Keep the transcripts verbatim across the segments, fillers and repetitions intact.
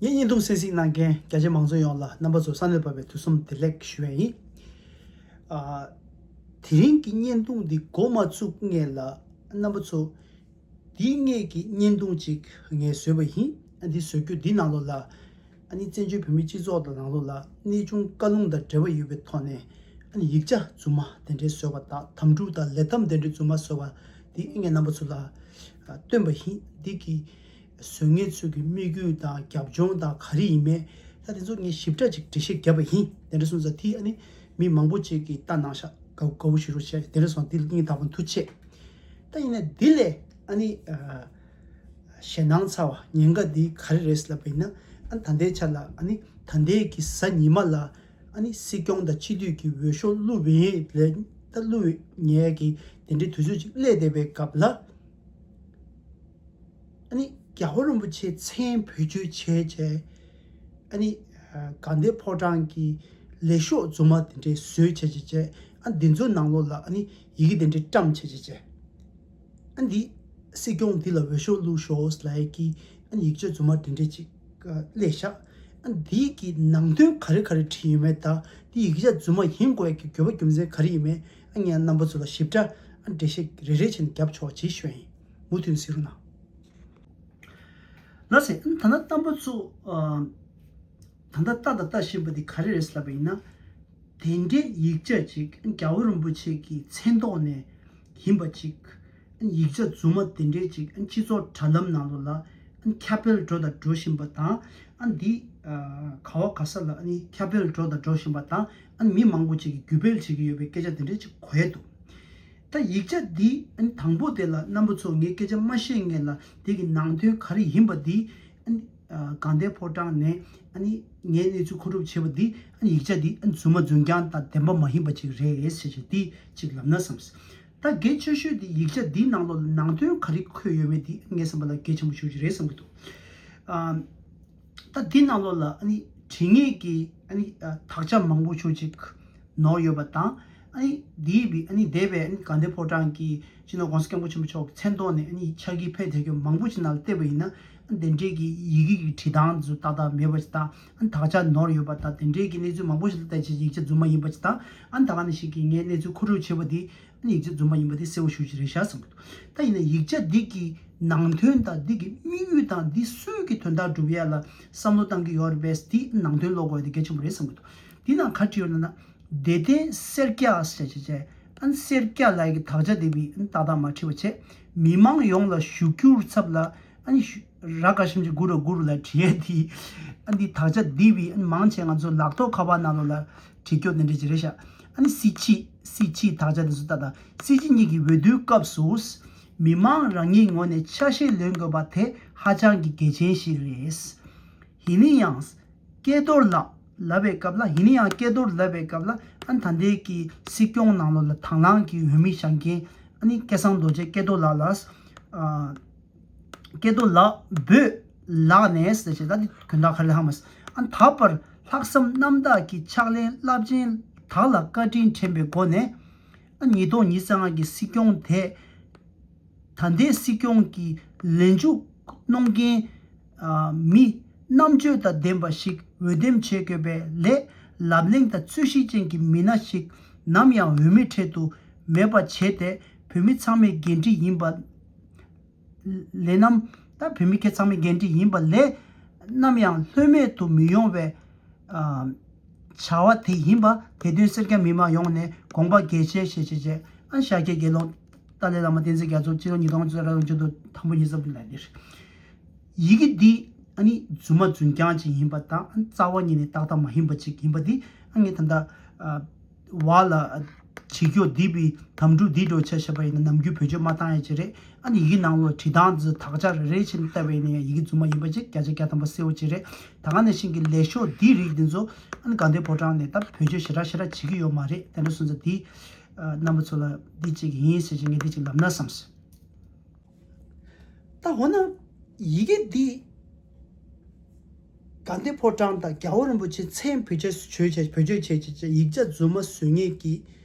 ངའི་བརྙན་ཐུང་གསན་གཟིགས་གནང་མཁན་རྒྱ་ཆེ་མང་ཚོགས་ཡོངས་ལ་རྣམ་པ་ཚོ་ས་གནས་བབས་པའི་དུས་གསུམ་བདེ་ལེགས་ཞུ་ཡ་ཡིན། ཨ། དེ་རིང་གི་བརྙན་ཐུང་འདི་འགོ་མ་བཙུགས་སྔོན་ལ་རྣམ་པ་ཚོ་འདིའི་སྔོན་གྱི་བརྙན་ཐུང་ཅིག་ངས་བཟོས་པ་ཡིན། ཨ། འདི་བཟོ་རྒྱུ་འདི་ནང་ལོགས་ལ་ཨ་ནི་བཙན་བྱོལ་བོད་མིའི་སྤྱི་ཚོགས་དང་ནང་ལོགས་ལ་གནས་ཆུང་བཀའ་ལུང་དང་འབྲེལ་བ་ཡོད་པའི་ཐོག་ནས་ཨ་ནི་ཡིག་ཆ་རྫུན་མ་དེ་འདྲའི་བཟོས་པ་དང་དམ་ཕྲུག་དང་ལས་ཐམ་དེ་འདྲའི་རྫུན་མ་བཟོས་པ་འདི་ངས་རྣམ་པ་ཚོ་ལ་ཨ། སྟོན་པ་ཡིན། འདི་གི་བཟོ་མཁན་ཚོས་ཀྱི་དམིགས་ཡུལ་དང་རྒྱབ་ལྗོངས་དང་ག་རེ་ཡིན་མིན་ད་དེ་ཚོ་ངས་ཞིབ་ཕྲ་ཅིག་འགྲེལ་བཤད་བརྒྱབ་པ་ཡིན། དེ་འདྲ་སོང་ཙང་དེ་ཨ་ནི་མི་མང་པོ་ཅིག་གིས་ལྟ་གནང་ཤག་དགའ་དགའ་བོ་ཞིག་རུ་བྱས། དེ་འདྲ་སོང་དེ་སྙིང་ཐག་པ་ནས་ཐུགས་རྗེ་ཆེ། ད་ཡིན་ན་འདི་ལས་ཨ་ནི་ཨ། ཞེད་སྣང་ཚ་བ་ཉེན་ཁ་འདི་ག་རེ་རེད་ལབ་པ་ཡིན་ན། ཨ་ནི་ད་ལྟའི་ཆ་ལ་ཨ་ནི་ད་ལྟའི་གི་གཟའ་ཉི་མ་ལ་ཨ་ནི་སྲིད་སྐྱོང་དང་སྤྱི་འཐུས་ཀྱི་འོས་ཤོག་བླུག་པའི་ལས་ད་བླུག་ཉེས་ཀྱི་དེ་འདྲའི་དུས་ཚོད་ཅིག་སླེབས་བསྡད་པའི་སྐབས་ལ། ཨ་ནི་རྒྱལ་བ་རིན་པོ་ཆེ་མཚན་བེད་སྤྱོད་བྱས་བྱས། ཨ་ནི་ཨ། དགའ་ལྡན་ཕོ་བྲང་གི་ལས་ཤོག་རྫུན་མ་དེ་འདྲའི་བཟོས་བྱས་བྱས་བྱས། ཨ། འདི་ཚོའི་ནང་ལོགས་ལ་ཨ་ནི་ཡི་གེ་དེ་འདྲའི་བཀྲམ་བྱས་བྱས་བྱས། ཨ། འདི་སྲིད་སྐྱོང་འདི་ལ་འོས་ཤོག་བླུགས་ཤོག་ལབ་ཡས་ཀྱི་ཨ་ནི་ཡིག་ཆ་རྫུན་མ་དེ་འདྲའི་ཅིག་ཨ། སླེབས་ཤག་ཨ། འདི་གི་ནང་དོན་ག་རེ་ག་རེ་བྲིས་ཡོད་མེད་དང་འདི་ཡིག་ཆ་རྫུན་མ་ཡིན་དགོས་ཡས་ཀྱི་དགོས་པ་རྒྱུ་མཚན་ག་རེ་ཡིན་མིན་ཨ། ངས་རྣམ་པ་ཚོ་ལ་ཞིབ་ཕྲ་ཨ། འགྲེལ་བཤད་རེ་རེ་བྱས་ནས་རྒྱབ་ཆོག་ཅེས་ཞུ་ཡ་ཡིན། མུ་མཐུད་གཟིགས་རོགས་གནང་། ལགས་སེ། ད་ནི་རྣམ་པ་ཚོ་ཨ། ད་ལྟ་ལྟ་དང་ལྟ་བཞིན་པ་འདི་ག་རེ་རེད་ལབ་པ་ཡིན་ན། དེ་འདྲའི་ཡིག་ཆ་ཅིག་རྒྱལ་བ་རིན་པོ་ཆེ་གི་མཚན་ཐོག་ནས་ཡིན་པ་ཅིག་ཡིག་ཆ་རྫུན་མ་དེ་འདྲའི་ཅིག་སྤྱི་ཚོགས་དྲ་ལམ་ནང་ལོགས་ལ་ཁྱབ་སྤེལ་འགྲོ་དང་འགྲོ་བཞིན་པ་དང་། ཨ། འདི་ཨ། ག་བ་ག་ས་ལ་ཨ་ནི་ཁྱབ་སྤེལ་འགྲོ་དང་འགྲོ་བཞིན་པ་དང་། ཨ། མི་མང་པོ་ཅིག་གིས་བརྒྱུད་སྤེལ་བྱེད་ཀྱི་ཡོད་པའི་སྐད་ཆ་དེ་འདྲ་ཅིག་གོ་ཡས་འདུག་ད་ཡིག་ཆ་འདི་ཨ་ནི་དང་པོ་དེ་ལ་རྣམ་པ་ཚོ་ངས་སྐད་ཆ་མ་བཤད་སྔོན་ལ་དེ་གི་ནང་དོན་ག་རེ་ཡིན་པ་འདི་ཨ་ནི་ཨ། དགའ་ལྡན་ཕོ་བྲང་ནས་ཨ་ནི་ངས་གནས་ཚུལ་མཁོ་སྒྲུབ་བྱས་པ་འདི་ཨ་ནི་ཡིག་ཆ་འདི་ཨ་ནི་རྫུན་མ་རྫུན་རྐྱང་དང་བདེན་པ་མ་ཡིན་པ་ཅིག་རེད་ཟེར་བྱས་འདི་ཅིག་ལབ་ན་བསམས། ད་གལ་ཆེ་ཤོས་འདི་ཡིག་ཆ་འདིའི་ནང་ལོགས་ལ་ནང་དོན་ག་རེ་འཁོད་ཡོད་མེད་འདི་ངའི་བསམ་པ་ལ་གལ་ཆེན་པོ་ཤོས་ཅིག་རེད་བསམ་གྱི་འདུག་ཨ། ད་འདི་ནང་ལོགས་ལ་ཨ་ནི་དྲི་ངེས་ཀྱི་ཨ་ནི་ཨ། དག་ཆ་མང་པོ་ཤོས་ཅིག་ནོར་ཡོད་པ་དང་། ཨ་ནི་འདིའི་བི་ཨ་ནི་འདས་པའི་ཨ་ནི་དགའ་ལྡན་ཕོ་བྲང་གི་སྤྱི་ནོར་༸གོང་ས་༸སྐྱབས་མགོན་ཆེན་པོ་མཆོག་གི་མཚན་ཐོག་ནས་ཨ་ནི་ཕྱག་ཡིག་ཕེབས་བསྡད་རྒྱུ་མང་པོ་ཞིག་ནང་ལ་བལྟས་པ་ཡིན་ན། ཨ་ནི་དེ་འདྲའི་གི་ཡི་གེ་གི་བྲིས་སྟངས་ཚོ་ཏག་ཏག་མེད་པ་ཞིག་དང་། ཨ་ནི་དག་ཆ་ནོར་ཡོད་པ་དང་། དེ་འདྲའི་གི་གནས་ཚུལ་མང་པོ་ཞིག་ལ་བལྟས་བྱས་ཡིག་ཆ་རྫུན་མ་ཡིན་པ་ཞིག་དང་། ཨ་ནི་ད་ག་ནང་བཞིན་གྱི་ངས་གནས་ཚུལ་མཁོ་སྒྲུབ་བྱས་པ་འདི་ཨ་ནི་ཡིག་ཆ་རྫུན་མ་ཡིན་པ་འདི་གསལ་པོ་ཞེ་པོ་ཅིག་རེད་ཤག་བསམ་གྱི་འདུག་ད་ཡིན་ན་ཡིག་ཆ་འདི་གི་ནང་དོན་དང་འདི་གི་དམིགས་ཡུལ་དང་འདི་སུས་ཀྱི་དོན་དག་སྒྲུབ་ཡ་ལ་བསམ་བློ་བཏང་གི་ཡོད་རེད་པས། འདི་ནང་དོན་ཀློག་དགོས་ཡ་འདི་གལ་ཆེན་པོ་རེད་བསམ་གྱི་འདུག་འདི་ནང་ག་བྲིས་ཡོད་ལབ་ན། བདེ་ལྡན་སེར་སྐྱ་ཟེར་བྱས་བྱས། ཨ་ནི་སེར་སྐྱ་ལབ་ཡ་གི་དག་ཆ་འདི་བི་ཨ་ནི་ཏག་ཏག་མ་བྲིས་པ་བྱས། མི་མང་ཡོངས་ལ་ཞུ་རྒྱུར་ཚབ་ལ་ཨ་ནི་ཞུ་ར་ག་ཤམ་གྱི་གུ་རུ་གུ་རུ་ལ་བྲིས་ཡ་དེ། ཨ་ནི་དག་ཆ་འདི་བི་ཨ་ནི་མང་ཆེ་ང་ཚོ་ལག་ཐོག་ཁ་པར་ནང་ལོགས་ལ་བྲིས་རྒྱུ་དེ་འདྲ་ཅིག་རེད་ཤག་ཨ་ནི་སྲིད་སྤྱི་སྲིད་སྤྱིའི་དག་ཆ་དེ་ཚོ་ཏག་ཏག་སྲིད་སྤྱི་གཉིས་ཀྱི་འོས་བསྡུའི་སྐབས་སུ་མི་མང་རང་ཉིད་ངོས་ནས་ཆ་ཤས་ལེན་དགོས་པ་དེ་ཧ་ཅང་གི་གལ་ཆེན་ཞིག་རེད། ཡིན་ན་ཡང་། སྐལ་རྡོར་ལགས་ལབ་པའི་སྐབས་ལ། ཡིན་ན་ཡང་སྐལ་རྡོར་ལབ་པའི་སྐབས་ལ་ཨ་ནི་ད་ལྟའི་གི་སྲིད་སྐྱོང་ནང་ལོགས་ལ་དང་བླངས་ཀྱི་འོས་མི་བཞེངས་མཁན་ཨ་ནི་སྐལ་བཟང་རྡོ་རྗེ་སྐལ་རྡོར་ལགས་ལ། ཨ། སྐལ་རྡོར་ལགས་བོད་ལག་ནས་ཟེར་བྱས། ད་འདི་དོན་དག་ག་རེ་ལ་ཧ་མ་སོང་། ཨ་ནི་ད་བར་ལྷག་བསམ་རྣམ་དག་གིས་ཕྱག་ལེན་རླབས་ཆེན་དག་ལ་བཀའ་དྲིན་དྲན་པའི་སྒོ་ནས། ཨ་ནི་ཉིས་སྟོང་ཉི་ཤུ་རྩ་ལྔ་གི་སྲིད་སྐྱོང་དེ། ད་ལྟའི་སྲིད་སྐྱོང་གི་ལས་འཇུག་གནང་མཁན་ཨ་མི་རྣམ་དཔྱོད་དང་ལྡན་པ་ཞིག་འོས་འདེམས་བྱེད་དགོས་པའི་སླད། ལབ་གླེང་དང་རྩོད་གཞི་ཅན་གྱི་མི་སྣ་ཞིག་ནམ་ཡང་འོས་མིའི་གྲལ་དུ་མེད་པ་བྱས་ཏེ། བོད་མི་ཚང་མས་འགན་འཁྲི་ཡིན་པ་ལས་ནམ། ད་བོད་མི་ཁྱེད་ཚང་མས་འགན་འཁྲི་ཡིན་པ་ལས། ནམ་ཡང་ལྷོད་མེད་དུ་མི་ཡོང་བའི་ཨ་བྱ་བ་དེ་ཡིན་པ། དེ་དོན་སེར་སྐྱ་མི་མང་ཡོངས་ནས་དགོངས་པ་འགལ་བྱེད་ཞེས་བྱས་བྱས། ཨ་ཤཱཀྱའི་དགེ་སློང་ཏཱ་ལའི་བླ་མ་བསྟན་འཛིན་རྒྱ་མཚོ་སྤྱི་ལོ་ཉིས་སྟོང་ཉི་ཤུ་རྩ་བཞི་ལོ་དང་པོ་ཉི་ཤུ་རྩ་བདུན་ལ་འདིར། ཡི་གེ་འདི་ཨ་ནི་རྫུན་མ་རྫུན་རྐྱང་ཅིག་ཡིན་པ་དང་། ཨ་ནི་རྩ་བ་ཉིད་ནས་ཏག་ཏག་མ་ཡིན་པ་ཅིག་ཡིན་པ་འདི་ཨ་ངས་ད་ལྟ་ཨ་བ་ལ་བྱེད་རྒྱུ་འདི་བི་དམ་ཕྲུག་འདི་འགྲོ་ཆ་བཞག་པ་ཡིན་ན། ནམ་རྒྱུན་བེད་སྤྱོད་མ་བཏང་ཡ་ཅིག་རེད། ཨ་ནི་ཡི་གེ་ནང་ལོགས་བྲིས་སྟངས་ཚོ་དག་ཆ་རེ་རེ་བྱས་ནས་བལྟས་པ་ཡིན་ན་ཡང་ཡི་གེ་རྫུན་མ་ཡིན་པ་ཅིག་བརྒྱ་ཆ་བརྒྱ་ཐམ་པ་གསལ་པོ་ཅིག་རེད། ད་ག་ནང་བཞིན་གྱི་ལས་ཤོག་འདིའི་རིགས་འདི་ཚོ་ཨ་ནི་དགའ་ལྡན་ཕོ་བྲང་ནས་ད་བེད་སྤྱོད་ཞེ་དྲག་ཞེ་དྲག་བྱེད་ཀྱི་ཡོད་མ་རེད། དེ་འདྲ་སོང་ཙང་འདི་ཨ་རྣམ་པ་ཚོ་ལ་འདི་གཅིག་ཡིན་ཟེར་བྱས་ངས་འདི་གཅིག་ལབ་ན་བསམས། ད་འོ་ན་ཡི་གེ་འདི་དགའ་ལྡན་ཕོ་བྲང་དང་རྒྱལ་བ་རིན་པོ་ཆེ་མཚན་བེད་སྤྱོད་བྱས་བྱས། བེད་སྤྱོད་བྱས་བྱས་བྱས། ཡིག་ཆ་རྫུན་མ་བཟོ་མཁན་གྱི་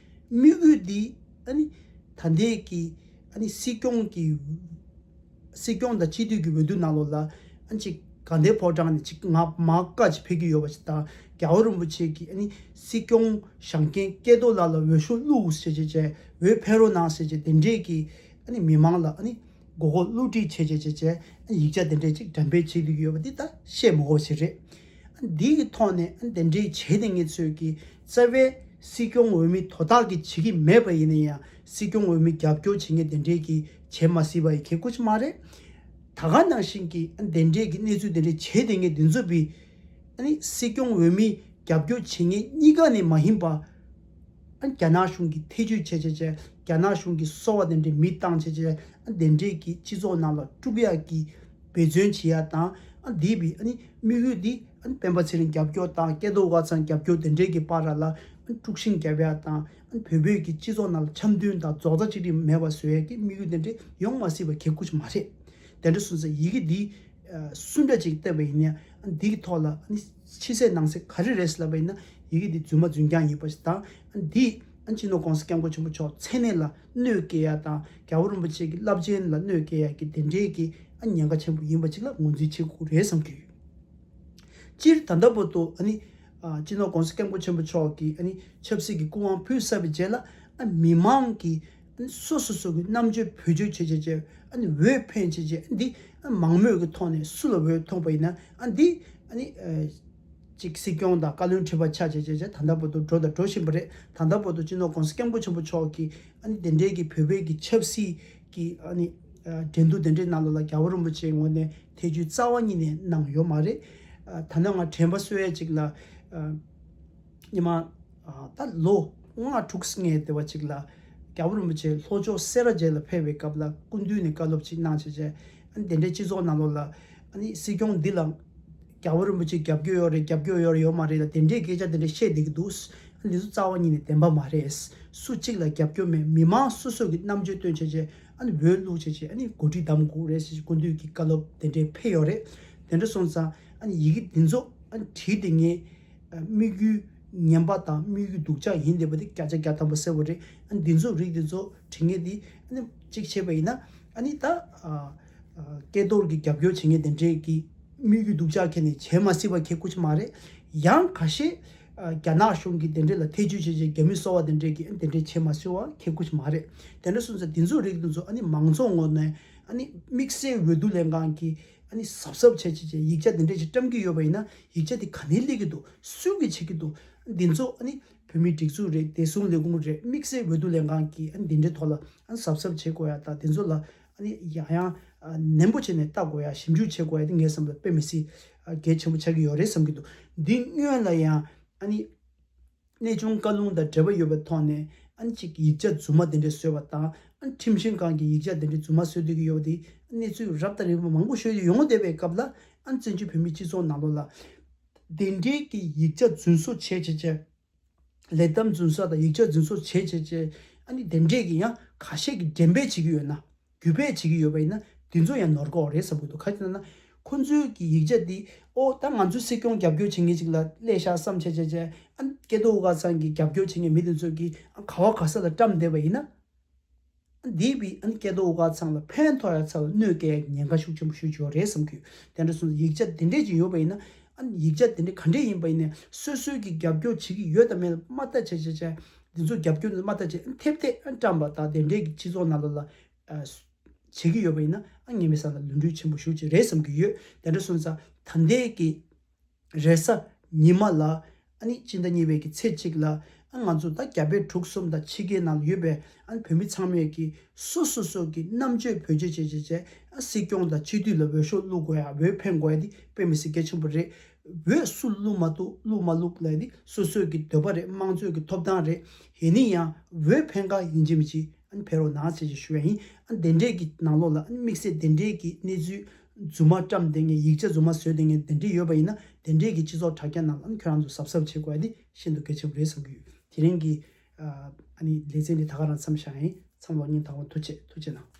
དམིགས་ཡུལ་འདི་ཨ་ནི་ད་ལྟའི་གི་ཨ་ནི་སྲིད་སྐྱོང་གི་སྲིད་སྐྱོང་དང་སྤྱི་འཐུས་ཀྱི་འོས་བསྡུ་ནང་ལོགས་ལ་ཨ་ཅིག་ དགའ་ལྡན་ཕོ་བྲང་ནས་ཅིག་ང་མར་བཀའ་ཅིག་ཕེབས་ཀྱི་ཡོད་པ་ཞིག་དང་། རྒྱལ་བ་རིན་པོ་ཆེ་གིས་ཨ་ནི་སྲིད་སྐྱོང་བཞེངས་མཁན་སྐལ་རྡོར་ལགས་ལ་འོས་ཤོག་བླུགས་ཟེར་བྱས་བྱས། འོས་འཕེན་རོགས་གནང་ཟེར་བྱས་དེ་འདྲས་ཀྱི་ཨ་ནི་མི་མང་ལ་ཨ་ནི་མགོ་སྐོར་བསླུ་བྲིད་བྱས་བྱས་བྱས་བྱས། ཨ་ནི་ཡིག་ཆ་དེ་འདྲས་ཅིག་འགྲེམས་སྤེལ་བྱེད་བསྡད་ཀྱི་ཡོད་པ་འདི་ད་བཤད་མ་དགོས་པ་ཞིག་རེད། ཨ་ནི་འདི་གི་ཐོག་ནས་ཨ་ནི་དེ་འདྲས་བྱས་ཏེ་ངེད་ཚོས་ཀྱི་རྩ་བའི་སྲིད་སྐྱོང་འོས་མི་དོ་བདག་གིས་བྱེད་ཀྱི་མེད་པ་ཡིན་ན་ཡང་། སྲིད་སྐྱོང་འོས་མི་རྒྱབ་སྐྱོར་བྱེད་མཁན་དེ་འདྲས་ཀྱིས་བྱེད་མ་སྲིད་པ་ཡི་གེ་བཀོད་ཀྱི་མ་རེད། ད་ག་ནང་བཞིན་གྱི་ཨ་ནི་དེ་འདྲས་ཀྱི་གནས་ཚུལ་དེ་འདྲས་བྱས་ཏེ་ངེད་འདི་ཚོ་བི་ཨ་ནི་སྲིད་སྐྱོང་འོས་མི་རྒྱབ་སྐྱོར་བྱེད་མཁན་གཉིས་ཀ་ནས་མ་ཡིན་པ། ཨ་ནི་རྒྱ་ནག་གཞུང་གི་ཐེ་ཇུས་བྱས་བྱས་བྱས། རྒྱ་ནག་གཞུང་གི་སོ་པ་དེ་འདྲས་མི་བཏང་བྱས་བྱས། ཨ་ནི་དེ་འདྲས་ཀྱི་སྤྱི་ཚོགས་ནང་ལ་དཀྲུག་ཡག་གི་འབད་བརྩོན་བྱེད་ཡག་དང་། ཨ་ནི་འདི་བི་ཨ་ནི་དམིགས་ཡུལ་འདི་ཨ་ནི་སྤེན་པ་ཚེ་རིང་རྒྱབ་སྐྱོར་དང་སྐལ་རྡོར་ཝ་ཚང་རྒྱབ་སྐྱོར་དེ་འདྲས་ཀྱི་བར་ལ་ཨ་ནི་དཀྲུག་ཤིང་རྒྱབ་ཡག་དང་། ཨ་ནི་བོད་བོད་ཀྱི་སྤྱི་ཚོགས་ནང་ལ་འཆམ་མཐུན་དང་རྫོགས་མཐའ་གཅིག་སྒྲིལ་མེད་པ་བཟོ་ཡག་གི་དམིགས་ཡུལ་དེ་འདྲས་ཡོང་མ་སྲིད་པ་གལ་ཁུ་ཆུ་མ་རེད། དེ་འདྲ་སོང་ཙང་ཡི་གེ་འདི་ཨ་སུ་འདྲ་ཅིག་བལྟས་པ་ཡིན་ན། ཨ་འདི་གི་ཐོག་ལ་ཨ་ནི་ཕྱི་གསལ་ནང་གསལ་ག་རེ་རེད་ཟེར་ལབ་པ་ཡིན་ན། ཡི་གེ་འདི་རྫུན་མ་རྫུན་རྐྱང་ཡིན་པ་ཞིག་དང་། ཨ་འདི་ཨ་སྤྱི་ནོར་༸གོང་ས་༸སྐྱབས་མགོན་ཆེན་པོ་མཆོག་མཚན་གནས་ལ་གནོད་སྐྱེལ་ཡ་དང་། རྒྱལ་བ་རིན་པོ་ཆེ་གི་རླབས་ཆེན་ལ་གནོད་སྐྱེལ་ཡ་གི་དེ་འདྲའི་གི་ཨ་ཉེན་ཁ་ཆེན་པོ་ཡིན་པ་ཅིག་ལ་ངོས་འཛིན་བྱེད་དགོས་རེད་བསམ་གྱི་ཡོད། སྤྱིར་ད་ལྟ་བར་དུ་ཨ་ནི་ཨ་སྤྱི་ནོར་༸གོང་ས་༸སྐྱབས་མགོན་ཆེན་པོ་མཆོག་གིས་ཨ་ནི་ཆབ་སྲིད་ཀྱི་སྐུ་དབང་ཕུལ་ཚར་བའི་རྗེས་ལ། ཨ་མི་མང་གིས་ཨ་ནི་སོ་སོ་སོ་གི་རྣམ་དཔྱོད་བེད་སྤྱོད་བྱེད་བྱེད་བྱེད། ཨ་ནི་འོས་འཕེན་བྱེད་བྱེད། ཨ་འདི་ཨ་མང་མོས་ཀྱི་ཐོག་ནས་སུ་ལ་འོས་ཐོབ་པ་ཡིན་ན། ཨ་འདི་ཨ་ནི་ཨ་ཅིག་སྲིད་སྐྱོང་དང་བཀའ་བློན་ཁྲི་པ་ཆགས་བྱེད་བྱེད་བྱེད། ད་ལྟ་བར་དུ་འགྲོ་དང་འགྲོ་བཞིན་པ་རེད། ད་ལྟ་བར་དུ་སྤྱི་ནོར་༸གོང་ས་༸སྐྱབས་མགོན་ཆེན་པོ་མཆོག་གིས་ཨ་ནི་དེ་འདྲའི་གི་བོད་པའི་གི་ཆབ་སྲིད་ཀྱི་ཨ་ནི་ཨ་འགྲན་བསྡུར་དེ་འདྲའི་ནང་ལོགས་ལ་རྒྱལ་བ་རིན་པོ་ཆེའི་ངོས་ནས་ཐེ་ཇུས་རྩ་བ་ཉིད་ནས་གནང་ཡོད་མ་རེད། ཨ་ད་ནང་ང་དྲན་པ་གསོ་ཡས་ཅིག་ལ། ཨ་ཉི་མ་ཨ་ད་ལོ་ལྔ་དྲུག་ཙམ་སྔོན་དེ་བ་ཅིག་ལ་རྒྱལ་བ་རིན་པོ་ཆེ་ལྷོ་ཕྱོགས་སེ་ར་བྱེས་ལ་ཕེབས་པའི་སྐབས་ལ་སྐུ་མདུན་ནས་བཀའ་སློབ་ཅིག་གནང་བྱས་བྱས། ཨ་ནི་དེ་འདྲའི་སྤྱི་ཚོགས་ནང་ལོགས་ལ་ཨ་ནི་སྲིད་སྐྱོང་འདི་ལ་རྒྱལ་བ་རིན་པོ་ཆེ་རྒྱབ་སྐྱོར་ཡོད་རེད། རྒྱབ་སྐྱོར་ཡོད་རེད། ཡོད་མ་རེད་ལ་དེ་འདྲའི་སྐད་ཆ་དེ་འདྲ་བཤད་བསྡད་ཀྱི་འདུག། ཨ་ནི་འདི་ཚོ་རྩ་བ་ཉིད་ནས་བདེན་པ་མ་རེད། སུ་གཅིག་ལ་རྒྱབ་སྐྱོར་མེད། མི་མང་སོ་སོ་གི་རྣམ་དཔྱོད་བཏོན་བྱས་བྱས། ཨ་ནི་འོས་བླུགས་བྱས་བྱས། ཨ་ནི་གོ་སྒྲིག་གདམ་དགོས་རེད་ཟེར་སྐུ་མདུན་གྱི་བཀའ་སློབ་དེ་འདྲའི་ཕེབས་ཡོད་རེད། དེ་འདྲ་སོང་ཙང་ཨ་ནི་ཡི་གེ་འདི་ཚོ་ཨ་ནི་བྲིས་ཏེ་ངས་ཨ་དམིགས་ཡུལ་ངན་པ་དང་དམིགས་ཡུལ་སྡུག་ཅག་ཡིན་བསྡད་པ་དེ་བརྒྱ་ཆ་བརྒྱ་ཐམ་པ་གསལ་པོ་རེད། ཨ་ནི་འདི་ཚོ་རིགས་འདི་ཚོ་བྲིས་མཁན་འདི་ཨ་ནི་གཅིག་བྱས་པ་ཡིན་ན། ཨ་ནི་ད་ཨ་ཨ་སྐལ་རྡོར་གྱི་རྒྱབ་སྐྱོར་བྱེད་མཁན་དེ་འདྲའི་གི་དམིགས་ཡུལ་སྡུག་ཅག་ཁྱེར་ནས་བྱས་མ་སྲིད་པ་ཁེ་ཁུ་ཆུ་མ་རེད། ཡང་ཁ་ཤས་ཨ་རྒྱ་ནག་གཞུང་གི་དེ་འདྲའི་ལ་ཐེ་ཇུས་བྱེད་བྱེད་རྒྱ་མི་སོ་པ་དེ་འདྲའི་གི་ཨ་ནི་དེ་འདྲའི་བྱས་མ་སྲིད་པ་ཁེ་ཁུ་ཆུ་མ་རེད། དེ་འདྲ་སོང་ཙང་འདི་ཚོ་རིགས་འདི་ཚོ་ཨ་ནི་མང་ཚོགས་ངོས་ནས་ཨ་ནི་དམིགས་བསལ་འོས་བསྡུ་ལྷན་ཁང་གི་ཨ་ནི་གཟབ་གཟབ་བྱས་བྱས་བྱས་ཡིག་ཆ་འདི་འདྲ་ཞིག་བཀྲམ་གྱི་ཡོད་པ་ཡིན་ན། ཡིག་ཆ་འདི་ག་ནས་སླེབས་ཀྱི་འདུག། སུ་གིས་བྱེད་ཀྱི་འདུག། འདི་ཚོ་ཨ་ནི་བོད་མིའི་སྒྲིག་འཛུགས་རེད། བདེ་སྲུང་ལས་ཁུངས་རེད། དམིགས་བསལ་འོས་བསྡུ་ལྷན་ཁང་གིས་ཨ་ནི་འདི་འདྲའི་ཐོག་ལ་ཨ་ནི་གཟབ་གཟབ་བྱེད་དགོས་ཡ་དང་། འདི་ཚོ་ལ་ཨ་ནི་ཡང་ཡང་ཨ་ནན་པོ་བྱས་ནས་ལྟ་དགོས་ཡ། ཞིབ་འཇུག་བྱེད་དགོས་ཡ་དེ་ངའི་བསམ་པར་དཔེ་མི་སྲིད་ཨ་གལ་ཆེན་པོ་ཆགས་ཀྱི་ཡོད་རེད་བསམ་གྱི་འདུག། འདི་སྔོན་ལ་ཡང་ཨ་ནི་གནས་ཆུང་བཀའ་ལུང་དང་འབྲེལ་བ་ཡོད་པའི་ཐོག་ནས་ཨ་ནི་གཅིག་ཡིག་ཆ་རྫུན་མ་དེ་འདྲ་བཟོས་པ་དང་། ཨ་ནི་ཁྲིམས་ཞིབ་ཁང་གི་ཡིག་ཆ་དེ་འདྲ་རྫུན་མ་བཟོས་བསྡད་ཀྱི་ཡོད་པ་དེ། ཨ་ནི་གནས་ཚུལ་རབ་དང་རིམ་པ་མང་པོ་ཤོད་ཡོང་བསྡད་པའི་སྐབས་ལ། ཨ་ནི་བཙན་བྱོལ་བོད་མིའི་སྤྱི་ཚོགས་ནང་ལོགས་ལ་དེ་འདྲའི་གི་ཡིག་ཆ་རྫུན་བཟོ་བྱས་བྱས་བྱས། ལས་གཏམ་རྫུན་བཟོ་དང་ཡིག་ཆ་རྫུན་བཟོ་བྱས་བྱས་བྱས། ཨ་ནི་དེ་འདྲས་ཀྱི་ཡང་ཁ་ཤས་ཀྱིས་འགྲེམས་སྤེལ་བྱེད་ཀྱི་ཡོད་ན། བརྒྱུད་སྤེལ་བྱེད་ཀྱི་ཡོད་པ་ཡིན་ན། དེ་ཚོ་ཡང་ནོར་ཀོག་རེད་བསམ་གྱི་འདུག། ག་རེ་ཟེར་ན། ཁོ་ཚོའི་གི་ཡིག་ཆ་འདི། ཨོ་ད་ང་ཚོའི་སྲིད་སྐྱོང་རྒྱབ་སྐྱོར་བྱེད་མཁན་ཅིག་ལ་སླེབས་ཤག་བསམ་བྱས་བྱས་བྱས། ཨ་ནི་སྐལ་རྡོར་ཝ་ཚང་གི་རྒྱབ་སྐྱོར་བྱེད་མཁན་མི་དེ་ཚོ་གིས་ཨ་ག་བ་ག་ས་ལ་བཀྲམ་བསྡད་པ་ཡིན་ན། ཨ་འདི་བི་ཨ་ནི་སྐལ་རྡོར་ཝ་ཚང་ལ་ཕན་ཐོགས་ཡ་ཚ་ལ་གནོད་སྐྱེལ་ཡ་ཉེན་ཁ་ཤུགས་ཆེན་པོ་ཞེ་པོ་ཅིག་ཡོད་རེད་བསམ་གྱི་ཡོད། དེ་འདྲ་སོང་ཙང་ཡིག་ཆ་དེ་འདྲས་ཅིག་ཡོད་པ་ཡིན་ན། ཨ་ནི་ཡིག་ཆ་དེ་འདྲས་ག་འདྲས་ཡིན་པ་ཡིན་ནའི་སོ་སོའི་གི་རྒྱབ་སྐྱོར་བྱེད་ཀྱི་ཡོད་དང་མེད་ལ་མ་ལྟ་བྱས་བྱས་བྱས། འདི་ཚོ་རྒྱབ་སྐྱོར་མ་ལྟ་བྱས། ཨ་ནི་ཐེབས་ཐེབས་ཨ་ནི་བཀྲམ་པ་དང་དེ་འདྲས་ཀྱི་སྤྱི་ཚོགས་ནང་ལོགས་ལ་ཨ་བྱེད་ཀྱི་ཡོད་པ་ཡིན་ན། ཨ་ངས་མི་ས་ལ་ལུས་འབྲེལ་ཆེན་པོ་ཞེ་པོ་ཅིག་རེད་བསམ་གྱི་ཡོད། དེ་འདྲ་སོང་ཙང་ད་ལྟའི་གི་རེས་གཟའ་ཉི་མ་ལ། ཨ་ནི་སྤྱི་ཟླ་གཉིས་པའི་གི་ཚེས་གཅིག་ལ། ཨ་ང་ཚོ་ད་རྒྱ་བལ་འབྲུག་གསུམ་དང་ཕྱི་རྒྱལ་ནང་ལ་ཡོད་པའི་ཨ་ནི་བོད་མི་ཚང་མས་ཀྱི་སོ་སོ་སོ་གི་རྣམ་དཔྱོད་བེད་སྤྱོད་བྱེད་བྱེད་བྱེད། ཨ་སྲིད་སྐྱོང་དང་སྤྱི་འཐུས་ལ་འོས་ཤོག་བླུག་དགོས་ཡ། འོས་འཕེན་དགོས་ཡ་འདི་དཔེ་མི་སྲིད་གལ་ཆེན་པོ་རེད། འོས་སུ་བླུག་མ་བླུག་བླུག་མ་བླུག་ལབ་འདི་སོ་སོའི་གི་འདོད་པ་རེད། དམངས་གཙོའི་གི་ཐོབ་ཐང་རེད། ཡིན་ན་ཡང་འོས་འཕེན་ག་ཡིན་གཅིག་མིན་གཅིག་ཨ་ནི་ཕེབས་རོགས་གནང་ཟེར་ཞེས་ཞུ་བ་ཡིན། ཨ་ནི་དེ་འདྲས་ཀྱི་ནང་ལོགས་ལ་ཨ་ནི་དམིགས་བསལ་དེ་འདྲས་ཀྱི་གནས་ཚུལ་རྫུན་མ་བཀྲམ་བསྡད་མཁན། ཡིག་ཆ་རྫུན་མ་བཟོས་བསྡད་མཁན་དེ་འདྲས་ཡོད་པ་ཡིན་ན། དེ་འདྲས་ཀྱི་སྤྱི་ཚོགས་དྲ་རྒྱ་ནང་ལ་ཨ་ནི་ཁྱོད་རང་ཚོ་གཟབ་གཟབ་བྱེད་དགོས་ཡ་དེ་ཤིན་ཏུ་གལ་ཆེན་པོ་རེད་བསམ་གྱི་ཡོད། དེ་རིང་གི་ཨ་ནི་ལེ་ཚན་འདི་ད་ག་རང་མཚམས་བཞག་ཡིན། མཚམས་ལོག་ཉིན་དང་པོ། ཐུགས་རྗེ་ཆེ། ཐུགས་རྗེ་གནང་།